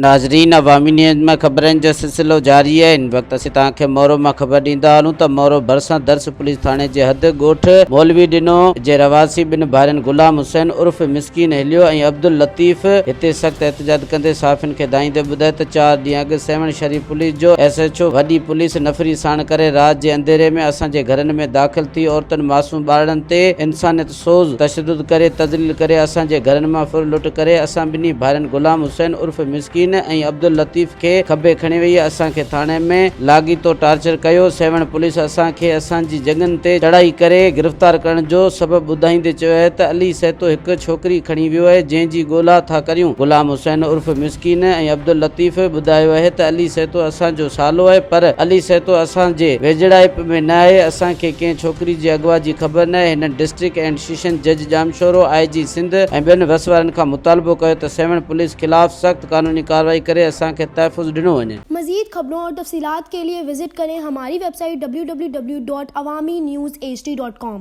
ناظرين عوامي نيوز مان خبرن جو سلسلو جاري آهي هن وقت اسين توهان کي مورو مان خبر ڏيندا هلون ته مورو ڀرسان درس پوليس ٿاڻي جي حد ڳوٺ مولوي ڏنو جي رهواسي ٻن ڀائرن غلام حسين عرف مسڪين هليو ۽ عبداللطيف هتي سخت احتجاج ڪندي صحافين کي دانهيندي ٻڌايو ته چار ڏينهن اڳ سيوهڻ شريف پوليس جو ايس ايڇ او وڏي پوليس نفري ساڻ ڪري رات جي انڌيري ۾ اسان جي گهرن ۾ داخل ٿي عورتن معصوم ٻارڙن تي انسانيت سوز تشدد ڪري تذليل ڪري اسان جي گهرن مان ڦر لٽ ڪري اسان ٻنهي ڀائرن غلام حسين عرف مسڪين ۽ عبداللطيف کي کٻي کڻي وئي اسان کي ٿاڻي ۾ لاڳيتو ٽارچر ڪيو سيوهڻ پوليس اسان کي اسان جي جڳهن تي چڙهائي ڪري گرفتار ڪرڻ جو سبب ٻڌائيندي چيو آهي ته علي سهتو هڪ ڇوڪري کڻي ويو آهي جنهن جي ڳولا ٿا ڪريون غلام حسين عرف مسڪين ۽ عبداللطيف ٻڌايو آهي ته علي سهتو اسان جو سالو آهي پر علي سهتو اسان جي ويجهڙائپ ۾ نه آهي اسان کي ڪنهن ڇوڪري جي اغوا جي خبر نه آهي هنن ڊسٽرڪٽ اينڊ سيشن جج ڄامشورو، آء جي سنڌ ۽ ٻين وس وارن کان مطالبو ڪيو ته سيوهڻ پوليس خلاف سخت قانوني ڪارروائي ڪري اسان کي تحفظ ڏنو وڃي. مزيد خبرون اور تفصيلات ڪي لئي وزٽ ڪرين ھماري web site www.awamiNewsHD.com.